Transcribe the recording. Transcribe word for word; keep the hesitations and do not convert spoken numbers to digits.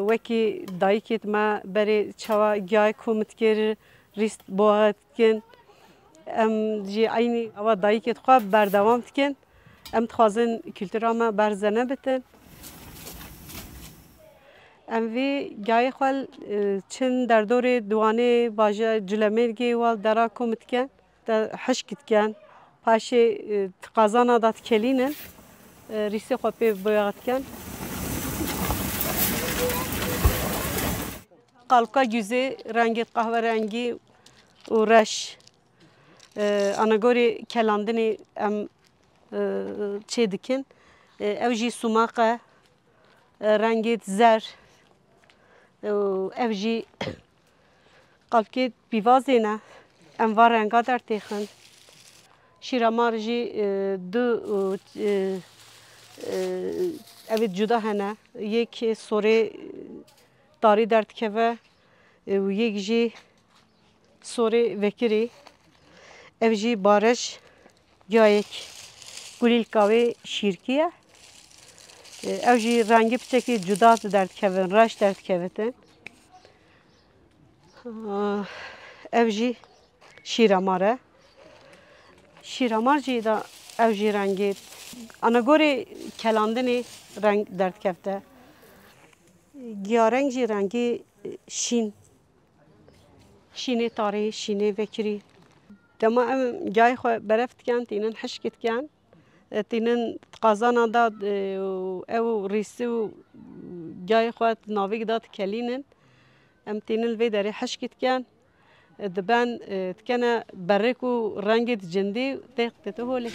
Wekî dayikêt me berê çawa giyayê kom dikir, rîst boğe dikin. Em jî eynî ewa dayikêt xwe berdewam dikin. Em dixwazin kultura me berze nebitin. Em vî giyayê xwe, e, çin derdorê Diwanê, baje Culemêrgê, wal dera kom dikin. Te hişk dikin. Paşê, e, di qazana de dikelînin. E, rîsê xwe pê boya dikin. Qalka guzê rengê qehwerengî û reş. E, anagorê kelandinê em, e, çê dikin. E, ew jî sumaq e. E, rengê zer. E, ev jî qalkê pîvazê ne. Em va renga dertêxin. Şîramar jî, e, du, e, e, evê cuda hene. Yek sorê tarî derdikeve, e, û yek jî sorê vekirî. Ev jî bareş, giyayek kulîlka wê şîrkî ye. E, ew jî rengî piçekî cuda derdikevin, reş derdikevitin. Ah, ev jî şîramar e. Şîramar jî da ew jî rengê. Anagorê kelandinê reng derdikevte. Giyareng jî rengê, e, şîn. Şînê tarî, şînê vekirî. Dema em giyayê xwe beref dikin, tînin hişk dikin. E, tînin qazana da, e, û ew rîsî û giyayê xwe di navîk da dikelînin. Em tînin li vê derê hişk dikin. E, diben, e, dikene berêk û rengê di cindî tê, tê holê.